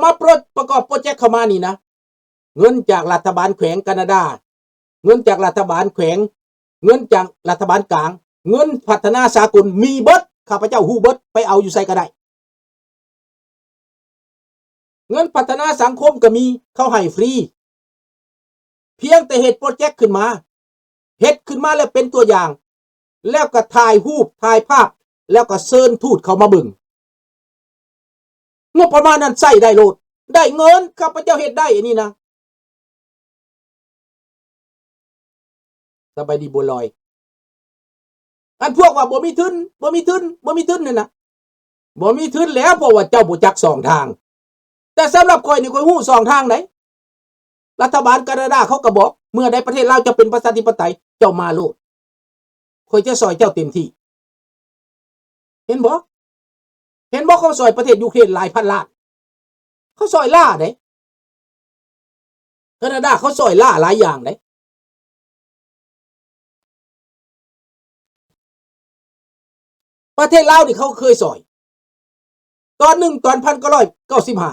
ມາໂປຣ ປະກອບໂປຣເຈັກເຂົ້າມານີ້ນະ ເງິນຈາກລັດຖະບານແຂວງການາດາ, ເງິນຈາກລັດຖະບານແຂວງ, ເງິນຈາກລັດຖະບານກາງ, ເງິນພັດທະນາສາກົນມີເບິດ, ຂ້າພະເຈົ້າຮູ້ເບິດ, ໄປເອົາຢູ່ໃສກໍໄດ້. ເງິນພັດທະນາສັງຄົມກໍມີ, ເຂົາໃຫ້ຟຣີ. ພຽງແຕ່ເຮັດໂປຣເຈັກຂຶ້ນມາ, ເຮັດຂຶ້ນມາແລ້ວເປັນຕົວຢ່າງ, ແລ້ວກໍຖ່າຍຮູບ, ຖ່າຍພາບ, ແລ້ວກໍເຊີນທູດເຂົ້າມາເບິ່ງ. ງົບປະມານນັ້ນໃຊ້ໄດ້ໂລດ, ໄດ້ເງິນ, ຂ້າພະເຈົ້າເຮັດໄດ້ອັນນີ້ນະ. ສະບາຍດີບົວລອຍ. ອັນພວກວ່າບໍ່ມີທຶນ, ບໍ່ມີທຶນ, ບໍ່ມີທຶນນັ້ນນະ, ບໍ່ມີທຶນແລ້ວ, ເພາະວ່າເຈົ້າບໍ່ຈັກຊ່ອງທາງ. ແຕ່ສຳລັບຂ້ອຍນີ້ ຂ້ອຍຮູ້ຊ່ອງທາງໃດ໋. ລັດຖະບານການາດາເຂົາກໍບອກ, ເມື່ອໃດປະເທດລາວຈະເປັນປະຊາທິປະໄຕ, ເຈົ້າມາໂລດ. ຂ້ອຍຈະຊ່ອຍເຈົ້າເຕັມທີ່. ເຫັນບໍ່? ເຫັນບໍ່? ເຂົາຊ່ອຍປະເທດຢູເຄຣນຫຼາຍພັນລ້ານ. ເຂົາຊ່ອຍລ້າເດ້. ການາດາເຂົາຊ່ອຍລ້າຫຼາຍຢ່າງເດ້. ປະເທດລາວນີ້ເຂົາເຄີຍຊ່ອຍ. ຕອນໜຶ່ງ ຕອນພັນເກົ້າຮ້ອຍເກົ້າສິບຫ້າ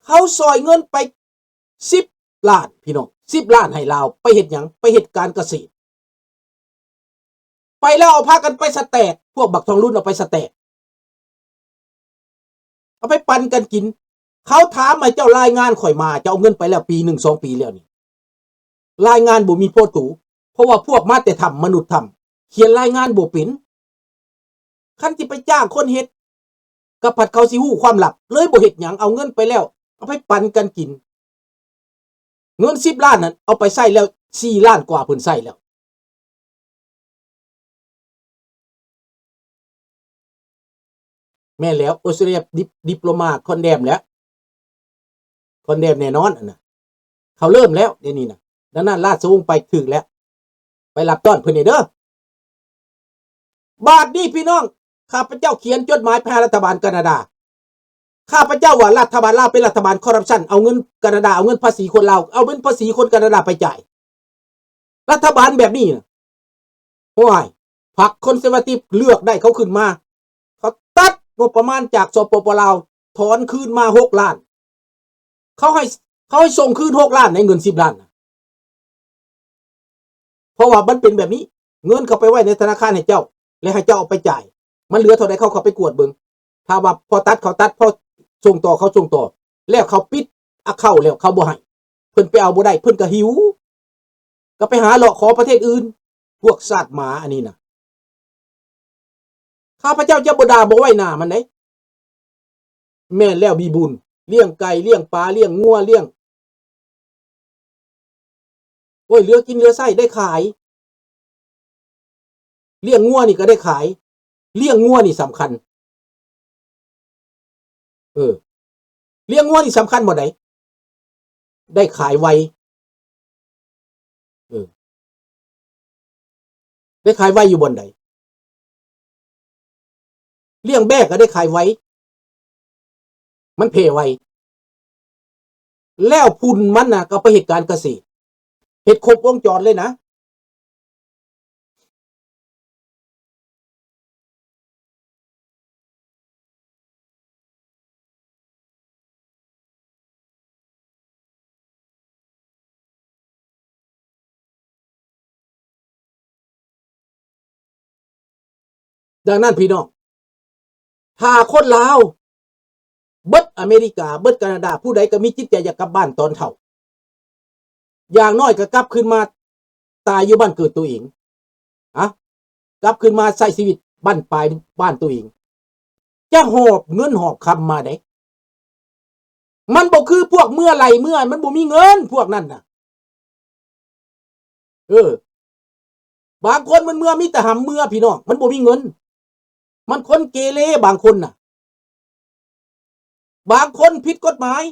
ເຂົາຊ່ອຍເງິນໄປສິບລ້ານ ພີ່ນ້ອງ, ສິບລ້ານໃຫ້ລາວ. ໄປເຮັດຫຍັງ? ໄປເຮັດການກະເສດ. ໄປແລ້ວເອົາພາກັນໄປສະແຕກ, ພວກບັກທອງລຸນເອົາໄປສະແຕກ, ເອົາໄປປັນກັນກິນ. ເຂົາຖາມໃຫ້ເຈົ້າລາຍງານຂ້ອຍມາ, ເຈົ້າເອົາເງິນໄປແລ້ວປີໜຶ່ງສອງປີແລ້ວນີ້. ລາຍງານບໍ່ມີພໍໂຕ, ເພາະວ່າພວກມາແຕ່ຖ້ຳ, ມະນຸດຖ້ຳ, ຂຽນລາຍງານບໍ່ເປັນ. ຄັນຊິໄປຈ້າງຄົນເຮັດ, ກໍພັດເຂົາຊິຮູ້ຄວາມລັບ, ເລີຍບໍ່ເຮັດຫຍັງ, ເອົາເງິນໄປແລ້ວ, ເອົາໄປປັນກັນກິນ. ເງິນສິບລ້ານນັ້ນ ເອົາໄປໃຊ້ແລ້ວສີ່ລ້ານກວ່າ, ເພິ່ນໃຊ້ແລ້ວ. ແມ່ນແລ້ວ, ອົດສະຕຣາເລຍ ດິບ ດິບໂລມາ ຄອນແດມແລ້ວ, ຄອນແດມແນ່ນອນອັນນະ. ເຂົາເລີ່ມແລ້ວດຽວນີ້ນະ. ດັ່ງນັ້ນລາຊະວົງໄປຖືກແລ້ວ, ໄປຮັບຕ້ອນເພິ່ນແດ່ເດີ. ບາດນີ້ພີ່ນ້ອງ, ຂ້າພະເຈົ້າຂຽນຈົດໝາຍໄປຫາລັດຖະບານການາດາ. ຂ້າພະເຈົ້າວ່າລັດຖະບານລາວເປັນລັດຖະບານຄໍຣັບຊັນ, ເອົາເງິນການາດາ, ເອົາເງິນພາສີຄົນລາວ, ເອົາເງິນພາສີຄົນການາດາໄປຈ່າຍ. ລັດຖະບານແບບນີ້ນະ, ໂອ້ຍ, ພັກຄອນເຊີວາຕິບເລືອກໄດ້ເຂົາຂຶ້ນມາ, ເຂົາຕັດງົບປະມານຈາກ ສປປ ລາວ, ຖອນຄືນມາຫົກລ້ານ. ເຂົາໃຫ້, ເຂົາໃຫ້ສົ່ງຄືນຫົກລ້ານໃນເງິນສິບລ້ານນະ. ເພາະວ່າມັນເປັນແບບນີ້, ເງິນເຂົາໄປໄວ້ໃນທະນາຄານໃຫ້ເຈົ້າ ແລະ ໃຫ້ເຈົ້າເອົາໄປຈ່າຍ, ມັນເຫຼືອເທົ່າໃດເຂົາເຂົ້າໄປກວດເບິ່ງ. ຖ້າວ່າພໍຕັດເຂົາຕັດ, ພໍສົ່ງຕໍ່ເຂົາສົ່ງຕໍ່, ແລ້ວເຂົາປິດອາເຄົາແລ້ວເຂົາບໍ່ໃຫ້, ເພິ່ນໄປເອົາບໍ່ໄດ້, ເພິ່ນກໍຫິວ, ກໍໄປຫາເລາະຂໍປະເທດອື່ນ. ພວກຊາດໝາອັນນີ້ນະ. ຂ້າພະເຈົ້າຈະບໍ່ດ່າບໍ່ໄຫວ້ໜ້າມັນເດ້. ແມ່ນແລ້ວ ມີບຸນ, ລ້ຽງໄກ່, ລ້ຽງປາ, ລ້ຽງງົວ, ລ້ຽງ, ໂອ້ຍ, ເຫຼືອກິນເຫຼືອໃຊ້ໄດ້ຂາຍ. ລ້ຽງງົວນີ້ກໍໄດ້ຂາຍ, ລ້ຽງງົວນີ້ສຳຄັນ. ເອີ, ລ້ຽງງົວນີ້ສຳຄັນບ່ອນໃດ? ໄດ້ຂາຍໄວ. ເອີ, ໄດ້ຂາຍໄວຢູ່ບ່ອນໃດ? ລ້ຽງແບ້ກໍໄດ້ຂາຍໄວ, ມັນແຜ່ໄວ. ແລ້ວຝຸ່ນມັນນະ ກໍໄປເຮັດການກະເສດ, ເຮັດຄົບວົງຈອນເລີຍນະ. ດັ່ງນັ້ນພີ່ນ້ອງ, ຖ້າຄົນລາວເບິດອາເມລິກາ, ເບິດການາດາ, ຜູ້ໃດກໍມີຈິດໃຈຢາກກັບບ້ານຕອນເຖົ້າ, ຢ່າງໜ້ອຍກໍກັບຄືນມາຕາຍຢູ່ບ້ານເກີດຕົວເອງ. ອະ, ກັບຄືນມາໃຊ້ຊີວິດບັ້ນປາຍບ້ານຕົວເອງ. ຈະຫອບເງິນຫອບຄຳມາໃດ. ມັນບໍ່ຄືພວກເມືອໄຫຼເມືອ, ມັນບໍ່ມີເງິນພວກນັ້ນນະ. ເອີ, ບາງຄົນມັນເມືອມີແຕ່ຫຳເມືອ ພີ່ນ້ອງ, ມັນບໍ່ມີເງິນ. ມັນຄົນເກເລບາງຄົນນະ. ບາງຄົນຜິດກົດໝາຍ,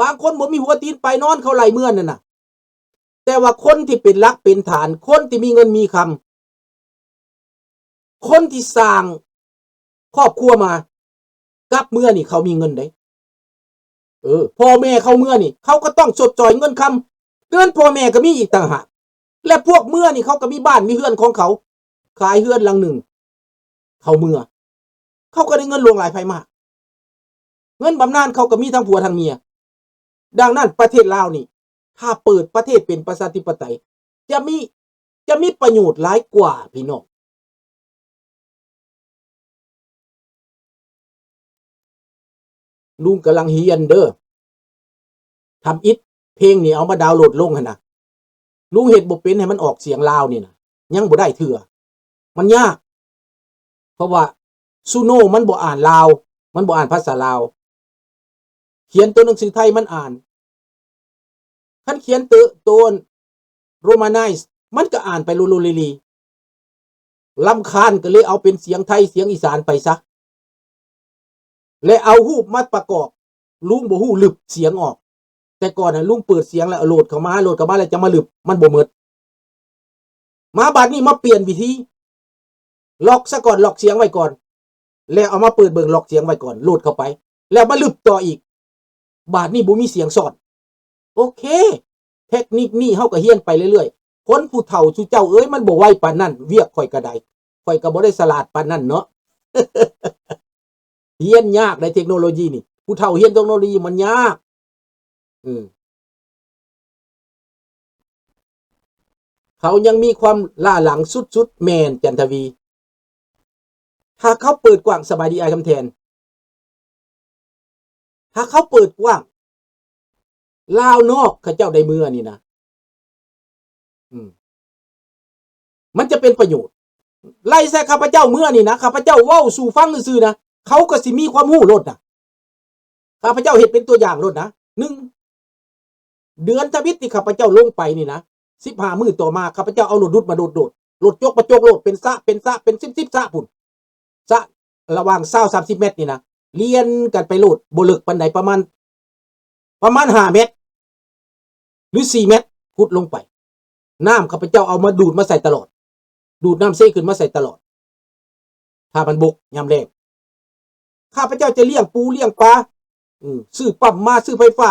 ບາງຄົນບໍ່ມີຫົວຕີນໄປນອນ ເຂົາໄລ່ເມືອນັ້ນນະ. ແຕ່ວ່າຄົນທີ່ເປັນຫຼັກເປັນຖານ, ຄົນທີ່ມີເງິນມີຄຳ, ຄົນທີ່ສ້າງຄອບຄົວມາ, ກັບເມືອນີ້ເຂົາມີເງິນເດ້. ເອີ, ພໍ່ແມ່ເຂົາເມືອນີ້ ເຂົາກໍຕ້ອງຊົດຊ່ອຍເງິນຄຳ, ເງິນພໍ່ແມ່ກໍມີອີກຕ່າງຫາກ. ແລະ ພວກເມືອນີ້ເຂົາກໍມີບ້ານມີເຮືອນຂອງເຂົາ, ຂາຍເຮືອນຫຼັງໜຶ່ງ ເຂົາເມືອ, ເຂົາກໍໄດ້ເງິນຫຼວງຫຼາຍໄພມາກ. ເງິນບຳນານເຂົາກໍມີທັງຜົວທັງເມຍ. ດັ່ງນັ້ນປະເທດລາວນີ້ ຖ້າເປີດປະເທດເປັນປະຊາທິປະໄຕ ຈະມີ ຈະມີປະໂຫຍດຫຼາຍກວ່າພີ່ນ້ອງ. ລຸງກຳລັງຮຽນເດີ ທຳອິດ ເພງນີ້ເອົາມາດາວໂຫຼດລົງຫັ້ນນະ. ລຸງເຮັດບໍ່ເປັນໃຫ້ມັນອອກສຽງລາວນີ້ນະ ຍັງບໍ່ໄດ້ເທື່ອ ມັນຍາກ. ເພາະວ່າຊູໂນມັນບໍ່ອ່ານລາວ ມັນບໍ່ອ່ານພາສາລາວ. ຂຽນໂຕໜັງສືໄທມັນອ່ານ ຄັນຂຽນໂຕ ໂຕໂຣມາໄນສ໌ ມັນກໍອ່ານໄປໂລໂລເລລີ. ລຳຄານກໍເລີຍເອົາເປັນສຽງໄທສຽງອີສານໄປຊະ ແລະ ເອົາຮູບມາປະກອບ. ລຸງບໍ່ຮູ້ລຶບສຽງອອກ. ແຕ່ກ່ອນນະ ລຸງເປີດສຽງແລ້ວໂຫຼດເຂົ້າມາ ໂຫຼດເຂົ້າມາແລ້ວຈະມາລຶບ ມັນບໍ່ໝົດ. ມາບາດນີ້ມາປ່ຽນວິທີ ລັອກຊະກ່ອນ ລັອກສຽງໄວ້ກ່ອນ ແລ້ວເອົາມາເປີດເບິ່ງ ລັອກສຽງໄວ້ກ່ອນ ໂຫຼດເຂົ້າໄປ ແລ້ວມາລຶບຕໍ່ອີກ. ບາດນີ້ບໍ່ມີສຽງຊ້ອນ. ໂອເຄ ເທັກນິກນີ້ເຮົາກໍຮຽນໄປເລື້ອຍໆ. ຄົນຜູ້ເຖົ້າຊຸເຈົ້າເອີຍ ມັນບໍ່ໄວປານນັ້ນ ວຽກຂ້ອຍກໍໄດ້ ຂ້ອຍກໍບໍ່ໄດ້ສະຫຼາດປານນັ້ນເນາະ. ຮຽນຍາກໃດ໋ເທັກໂນໂລຢີນີ້ ຜູ້ເຖົ້າຮຽນເທັກໂນໂລຢີມັນຍາກ. ອືມ ເຂົາຍັງມີຄວາມລ້າຫຼັງສຸດໆ ແມ່ນ ຈັນທະວີ. ຖ້າເຂົາເປີດກວ້າງ ສະບາຍດີອ້າຍຄຳແທ່ນ ຖ້າເຂົາເປີດກວ້າງ ລາວນອກເຂົາເຈົ້າໄດ້ເມືອນີ້ນະ ອືມ ມັນຈະເປັນປະໂຫຍດ. ໄລ່ໃສ່ຂ້າພະເຈົ້າເມືອນີ້ນະ ຂ້າພະເຈົ້າເວົ້າສູ່ຟັງຊື່ໆນະ ເຂົາກໍຊິມີຄວາມຮູ້ໂລດນະ. ຂ້າພະເຈົ້າເຮັດເປັນຕົວຢ່າງໂລດນະ. ໜຶ່ງ ເດືອນທຳອິດທີ່ຂ້າພະເຈົ້າລົງໄປນີ້ນະ ສິບຫ້າມື້ຕໍ່ມາ ຂ້າພະເຈົ້າເອົາລົດດຸດມາໂດດໆ ລົດຈົກມາຈົກໂລດ ເປັນສະ ເປັນສະ ເປັນສິບສິບສະພຸ້ນ ສະລະຫວ່າງຊາວສາມສິບແມັດນີ້ນະ ລຽນກັນໄປໂລດ ບໍ່ເລິກປານໃດ ປະມານ ປະມານຫ້າແມັດ ຫຼື ສີ່ແມັດ ຂຸດລົງໄປ. ນ້ຳຂ້າພະເຈົ້າເອົາມາດູດມາໃສ່ຕະຫຼອດ ດູດນ້ຳເຊຂຶ້ນມາໃສ່ຕະຫຼອດ ຖ້າມັນບົກຍາມແລ້ງ. ຂ້າພະເຈົ້າຈະລ້ຽງປູລ້ຽງປາ ອືມ ຊື້ປ້ຳມາ ຊື້ໄຟຟ້າ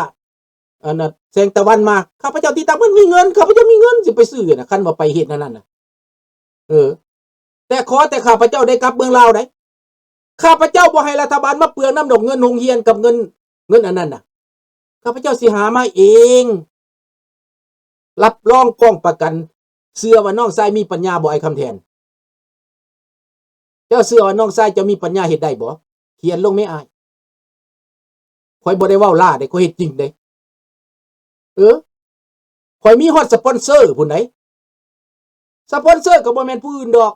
ອັນນ່າ ແສງຕາວັນມາ ຂ້າພະເຈົ້າຕິດຕາມ ມັນມີເງິນ ຂ້າພະເຈົ້າມີເງິນ ຊິໄປຊື້ນະ ຄັນວ່າໄປເຮັດອັນນັ້ນນະ. ເອີ ແຕ່ຂໍແຕ່ຂ້າພະເຈົ້າໄດ້ກັບເມືອງລາວໄດ໋ ຂ້າພະເຈົ້າບໍ່ໃຫ້ລັດຖະບານມາເປືອງນຳດອກ ເງິນໂຮງຮຽນກັບເງິນ ເງິນອັນນັ້ນນະ ຂ້າພະເຈົ້າຊິຫາມາເອງ ຮັບຮອງກອງປະກັນ. ເຊື່ອວ່ານ້ອງຊາຍມີປັນຍາບໍ່ ອ້າຍຄຳແທ່ນ? ເຈົ້າເຊື່ອວ່ານ້ອງຊາຍເຈົ້າມີປັນຍາເຮັດໄດ້ບໍ່? ຂຽນລົງແມ້ອ້າຍ. ຂ້ອຍບໍ່ໄດ້ເວົ້າລ້າເດ້ ຂ້ອຍເຮັດຈິງເດ້. ເອີ ຂ້ອຍມີຮອດສະປອນເຊີພຸ້ນໃດ໋. ສະປອນເຊີກໍບໍ່ແມ່ນຜູ້ອື່ນດອກ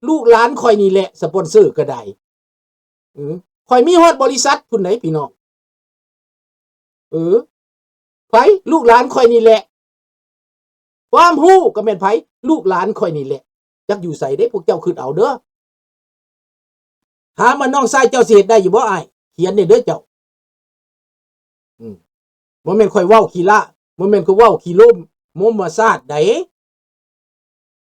ລູກຫຼານຂ້ອຍນີ້ແຫຼະ ສະປອນເຊີກໍໄດ້. ເອີ ຂ້ອຍມີຮອດບໍລິສັດພຸ້ນໃດ໋ພີ່ນ້ອງ. ເອີ ໃຜ? ລູກຫຼານຂ້ອຍນີ້ແຫຼະ. ຄວາມຮູ້ກໍແມ່ນໃຜ? ລູກຫຼານຂ້ອຍນີ້ແຫຼະ. ຈັກຢູ່ໃສເດ້ ພວກເຈົ້າຄິດເອົາເດີ. ຖາມວ່ານ້ອງຊາຍເຈົ້າຊິເຮັດໄດ້ຢູ່ບໍ່ອ້າຍ? ຂຽນແດ່ເດີເຈົ້າ. ອືມ ບໍ່ແມ່ນຂ້ອຍເວົ້າຂີ້ລ້າ ບໍ່ແມ່ນຂ້ອຍເວົ້າຂີ້ລົມມົມມະຊາດໃດ໋.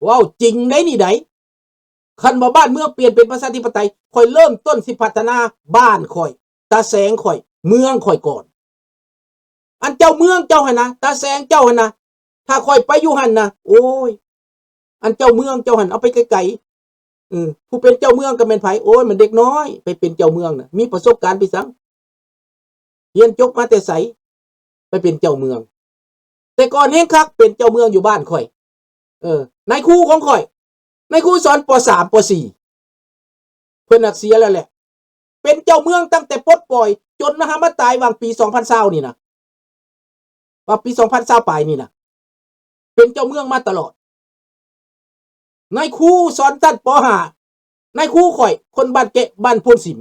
ເວົ້າຈິງໃດ໋ນີ້ໃດ໋. ຄັນວ່າບ້ານເມືອງປ່ຽນເປັນປະຊາທິປະໄຕ ຂ້ອຍເລີ່ມຕົ້ນຊິພັດທະນາບ້ານຂ້ອຍ ຕາແສງຂ້ອຍ ເມືອງຂ້ອຍກ່ອນ. ອັນເຈົ້າເມືອງເຈົ້າຫັ້ນນະ ຕາແສງເຈົ້າຫັ້ນນະ ຖ້າຂ້ອຍໄປຢູ່ຫັ້ນນະ ໂອ້ຍ ອັນເຈົ້າເມືອງເຈົ້າຫັ້ນເອົາໄປໄກໆ. ເອີ ຜູ້ເປັນເຈົ້າເມືອງກໍແມ່ນໃຜ? ໂອ້ຍ ມັນເດັກນ້ອຍ ໄປເປັນເຈົ້າເມືອງນະ ມີປະສົບການໄປສັງ? ຮຽນຈົບມາແຕ່ໃສ ໄປເປັນເຈົ້າເມືອງ? ແຕ່ກ່ອນແຮງຄັກ ເປັນເຈົ້າເມືອງຢູ່ບ້ານຂ້ອຍ. ເອີ ນາຍຄູຂອງຂ້ອຍ ນາຍຄູສອນ ປໍສາມ ປໍສີ່ ເພິ່ນນະເສຍແລ້ວແຫຼະ. ເປັນເຈົ້າເມືອງຕັ້ງແຕ່ປົດປ່ອຍ ຈົນມາຫາມາຕາຍຫວ່າງປີສອງພັນຊາວນີ້ນະ ວ່າປີສອງພັນຊາວປາຍນີ້ນະ ເປັນເຈົ້າເມືອງມາຕະຫຼອດ. ນາຍຄູສອນຊັ້ນ ປໍຫ້າ ນາຍຄູຂ້ອຍ ຄົນບ້ານແກະ ບ້ານໂພນສິມ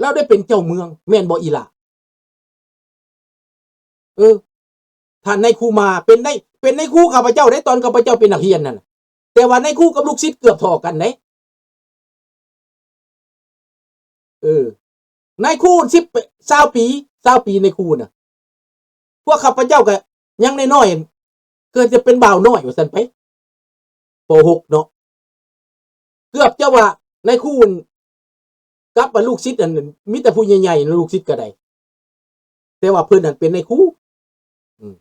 ລາວໄດ້ເປັນເຈົ້າເມືອງ ແມ່ນບໍ່ອີ່ຫຼ້າ? ເອີ ທ່ານນາຍຄູມາ ເປັນນາຍ ເປັນນາຍຄູຂ້າພະເຈົ້າເດ້ ຕອນຂ້າພະເຈົ້າເປັນນັກຮຽນນັ້ນນະ ແຕ່ວ່ານາຍຄູກັບລູກສິດເກືອບທໍ່ກັນເດ້. ເອີ ນາຍຄູສິບ ຊາວປີ ຊາວປີນາຍຄູນະ ພວກຂ້າພະເຈົ້າກໍຍັງນ້ອຍໆ ເກືອບຈະເປັນບ່າວນ້ອຍວ່າຊັ້ນໄປ ປໍຫົກເນາະ ເກືອບຈະວ່ານາຍຄູກັບວ່າລູກສິດ ອັນ ມີແຕ່ຜູ້ໃຫຍ່ໆ ລູກສິດກໍໄດ້ ແຕ່ວ່າເພິ່ນນັ້ນເປັນນາຍຄູ. ອືມ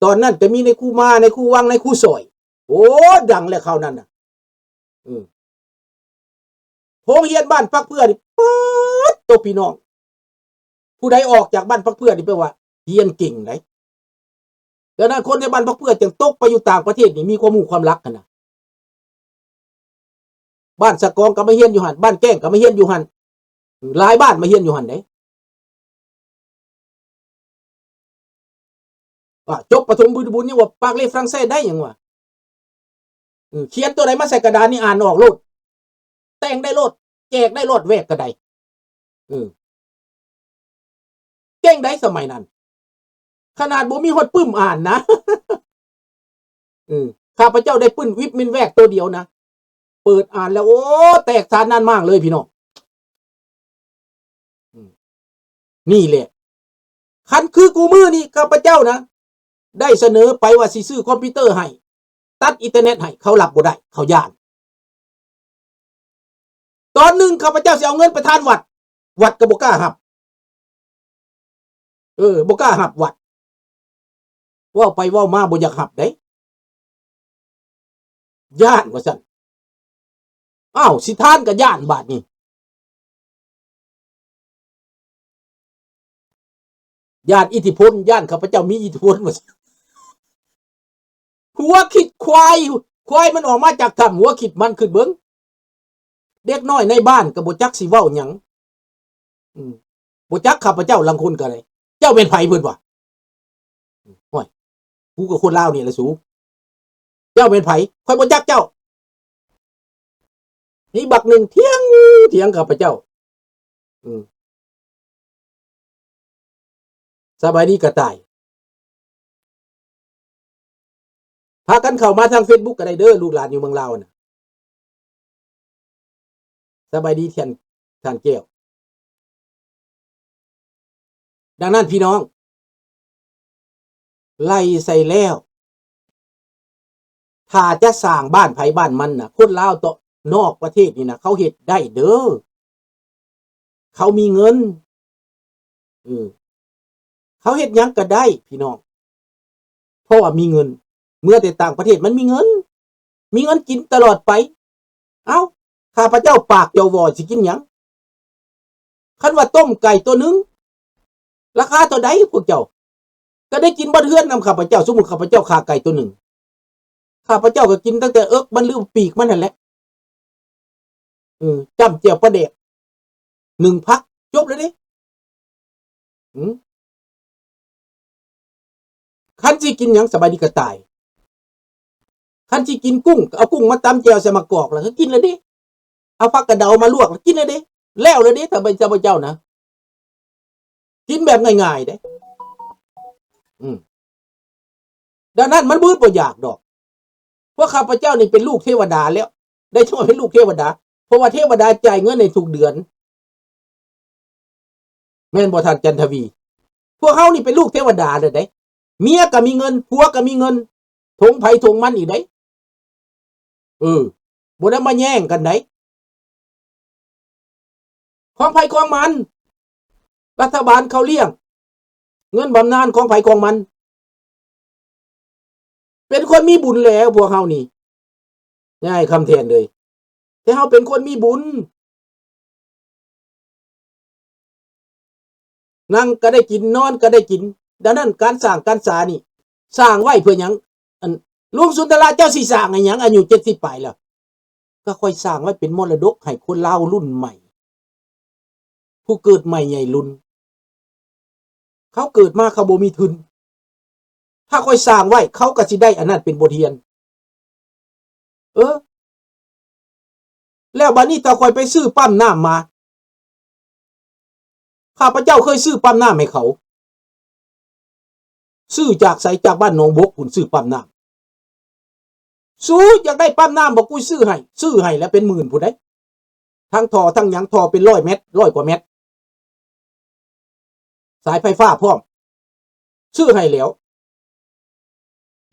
ຕອນນັ້ນກໍມີນາຍຄູມາ ນາຍຄູວັງ ນາຍຄູສອຍ ໂອ້ ດັງແລ້ວຄາວນັ້ນນະ. ອືມ ໂຮງຮຽນບ້ານຝັກເພື່ອນີ້ ປາດໂຕ ພີ່ນ້ອງ ຜູ້ໃດອອກຈາກບ້ານຝັກເພື່ອນີ້ ແປວ່າຮຽນເກັ່ງໃດ໋. ດັ່ງນັ້ນ ຄົນໃນບ້ານຝັກເພື່ອຈຶ່ງຕົກໄປຢູ່ຕ່າງປະເທດນີ້ ມີຄວາມຮູ້ຄວາມລັກຫັ້ນນະ. ບ້ານສະກອງກໍມາຮຽນຢູ່ຫັ້ນ, ບ້ານແກ້ງກໍມາຮຽນຢູ່ຫັ້ນ, ຫຼາຍບ້ານມາຮຽນຢູ່ຫັ້ນເດ້. ວ່າຈົບປະຖົມບໍລິບູນຍັງວ່າ parler français ໄດ້ຫຍັງວະ. ເອີ ຂຽນຕົວໃດມາໃສ່ກະດານນີ້ ອ່ານອອກໂລດ, ແຕ່ງໄດ້ໂລດ, ແຈກໄດ້ໂລດ, ແວກກໍໄດ້. ເອີ ເກັ່ງໃດ໋ສະໄໝນັ້ນ, ຂະໜາດບໍ່ມີຮອດປຶ້ມອ່ານນະ. ເອີ ຂ້າພະເຈົ້າໄດ້ປຶ້ມວິບມິນແວກໂຕດຽວນະ, ເປີດອ່ານແລ້ວ ໂອ້ ແຕກສານນານມາກເລີຍພີ່ນ້ອງ. ອືມ ນີ້ແຫຼະ ຄັນຄືກູມື້ນີ້ ຂ້າພະເຈົ້ານະ ໄດ້ສະເໜີໄປວ່າຊິຊື້ຄອມພິວເຕີໃຫ້, ຕັດອິນເຕີເນັດໃຫ້, ເຂົາຮັບບໍ່ໄດ້, ເຂົາຢ້ານ. ຕອນໜຶ່ງຂ້າພະເຈົ້າຊິເອົາເງິນໄປທານວັດ, ວັດກໍບໍ່ກ້າຮັບ. ເອີ ບໍ່ກ້າຮັບວັດ. ເວົ້າໄປເວົ້າມາບໍ່ຢາກຮັບເດ້, ຢ້ານວ່າຊັ້ນ. ອ້າວ ຊິທານກໍຢ້ານບາດນີ້. ຢ້ານອິດທິພົນ, ຢ້ານຂ້າພະເຈົ້າມີອິດທິພົນວ່າຊັ້ນ. ຫົວຄິດຄວາຍ, ຄວາຍມັນອອກມາຈາກຖ້ຳ, ຫົວຄິດມັນ, ຄິດເບິ່ງ. ເດັກນ້ອຍໃນບ້ານກໍບໍ່ຈັກຊິເວົ້າຫຍັງ. ອືມ ບໍ່ຈັກຂ້າພະເຈົ້າ, ລາງຄົນກໍໄດ້ ເຈົ້າແມ່ນໃຜ ເພິ່ນວ່າ. ໂອ້ຍ ກູກໍຄົນລາວນີ້ແຫຼະສູ, ເຈົ້າແມ່ນໃຜ? ຂ້ອຍບໍ່ຈັກເຈົ້າ. ມີບັກໜຶ່ງຖຽງ ຖຽງຂ້າພະເຈົ້າ. ອືມ ສະບາຍດີກະຕ່າຍ. ພາກັນເຂົ້າມາທາງເຟສບຸກກໍໄດ້ເດີ ລູກຫຼານຢູ່ເມືອງລາວນະ. ສະບາຍດີທ່ານ ທ່ານແກ້ວ. ດັ່ງນັ້ນພີ່ນ້ອງ ໄລ່ໃສ່ແລ້ວ ຖ້າຈະສ້າງບ້ານໃຜບ້ານມັນນະ, ຄົນລາວຕະ ນອກປະເທດນີ້ນະ ເຂົາເຮັດໄດ້ເດີ. ເຂົາມີເງິນ. ເອີ ເຂົາເຮັດຫຍັງກໍໄດ້ພີ່ນ້ອງ ເພາະວ່າມີເງິນ. ເມືອແຕ່ຕ່າງປະເທດມັນມີເງິນ, ມີເງິນກິນຕະຫຼອດໄປ. ເອົ້າ ຂ້າພະເຈົ້າປາກຈໍວໍຊິກິນຫຍັງ? ຄັນວ່າຕົ້ມໄກ່ໂຕໜຶ່ງ ລາຄາເທົ່າໃດພວກເຈົ້າ? ກໍໄດ້ກິນເບິດເຮືອນນຳຂ້າພະເຈົ້າ. ສົມມຸດຂ້າພະເຈົ້າຂ້າໄກ່ໂຕໜຶ່ງ, ຂ້າພະເຈົ້າກໍກິນຕັ້ງແຕ່ເອິກມັນ ຫຼື ປີກມັນຫັ້ນແຫຼະ. ເອີ ຈ້ຳແຈ່ວປາແດກ ໜຶ້ງຜັກ ຈົບແລ້ວເດ້. ອືມ ຄັນຊິກິນຫຍັງ ສະບາຍດີກະຕ່າຍ. ຄັນຊິກິນກຸ້ງ ກໍເອົາກຸ້ງມາຕຳແຈ່ວໃສ່ໝາກກອກ ແລ້ວກໍກິນແລ້ວເດ້. ເອົາຜັກກະເດົາມາລວກ ແລ້ວກິນແລ້ວເດ້. ແລ້ວແລ້ວເດ້ ຖ້າເປັນເຈົ້າ ເຈົ້ານະ ກິນແບບງ່າຍໆເດ້. ອືມ ດັ່ງນັ້ນມັນບໍ່ອຶດບໍ່ຢາກດອກ. ພວກຂ້າພະເຈົ້ານີ້ເປັນລູກເທວະດາແລ້ວ, ໄດ້ຖືວ່າເປັນລູກເທວະດາ, ເພາະວ່າເທວະດາຈ່າຍເງິນໃຫ້ທຸກເດືອນ. ແມ່ນບໍ່ທ່ານຈັນທະວີ? ພວກເຮົານີ້ເປັນລູກເທວະດາແລ້ວເດ້. ເມຍກໍມີເງິນ, ຜົວກໍມີເງິນ, ຖົງໃຜຖົງມັນອີກເດ້. ເອີ ບໍ່ໄດ້ມາແຍ່ງກັນໃດ. ຂອງໃຜຂອງມັນ, ລັດຖະບານເຂົາລ້ຽງ, ເງິນບຳນານຂອງໃຜຂອງມັນ. ເປັນຄົນມີບຸນແລ້ວພວກເຮົານີ້, ຍາຍຄຳແທນເອີຍ, ແຕ່ເຮົາເປັນຄົນມີບຸນ. ນັ່ງກໍໄດ້ກິນ, ນອນກໍໄດ້ກິນ. ດັ່ງນັ້ນການສ້າງການສານີ້ ສ້າງໄວ້ເພື່ອຫຍັງ? ອັນ ລຸງສຸນທະລະ ເຈົ້າຊິສ້າງໃຫ້ຫຍັງ? ອາຍຸເຈັດສິບປາຍແລ້ວ. ກໍຂ້ອຍສ້າງໄວ້ເປັນມໍລະດົກໃຫ້ຄົນລາວລຸ້ນໃໝ່, ຜູ້ເກີດໃໝ່ໃຫຍ່ລຸນ. ເຂົາເກີດມາເຂົາບໍ່ມີທຶນ, ຖ້າຂ້ອຍສ້າງໄວ້ ເຂົາກໍຊິໄດ້ອັນນັ້ນເປັນບົດຮຽນ. ເອີ ແລ້ວບາດນີ້ຖ້າຂ້ອຍໄປຊື້ປ້ຳນ້ຳມາ, ຂ້າພະເຈົ້າເຄີຍຊື້ປ້ຳນ້ຳໃຫ້ເຂົາ. ຊື້ຈາກໃສ? ຈາກບ້ານໜອງບົກພຸ້ນ, ຊື້ປ້ຳນ້ຳ. ສູຢາກໄດ້ປ້ຳນ້ຳບໍ່? ກູຊື້ໃຫ້, ຊື້ໃຫ້ແລ້ວເປັນໝື່ນພຸ້ນເດ້. ທັງທໍ່ທັງຫຍັງ, ທໍ່ເປັນຮ້ອຍແມັດ, ຮ້ອຍກວ່າແມັດ, ສາຍໄຟຟ້າພ້ອມ, ຊື້ໃຫ້ແລ້ວ.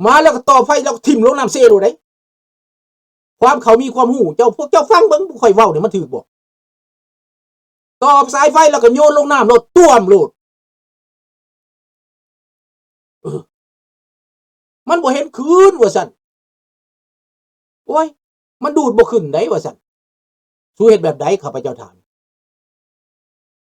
ມາແລ້ວກໍຕໍ່ໄຟ ແລ້ວກໍຖິ້ມລົງນ້ຳເຊໂລດເດ້. ຄວາມເຂົາມີຄວາມຮູ້, ເຈົ້າ, ພວກເຈົ້າຟັງເບິ່ງ, ຜູ້ຂ້ອຍເວົ້ານີ້ມັນຖືກບໍ່? ຕໍ່ສາຍໄຟ ແລ້ວກໍໂຍນລົງນ້ຳໂລດ, ຕ້ວມໂລດ. ເອີ ມັນບໍ່ເຫັນຄືນວ່າຊັ້ນ. ໂອ້ຍ ມັນດູດບໍ່ຂຶ້ນໃດວ່າຊັ້ນ. ໂຊ ສູເຮັດແບບໃດ? ຂ້າພະເຈົ້າຖາມ.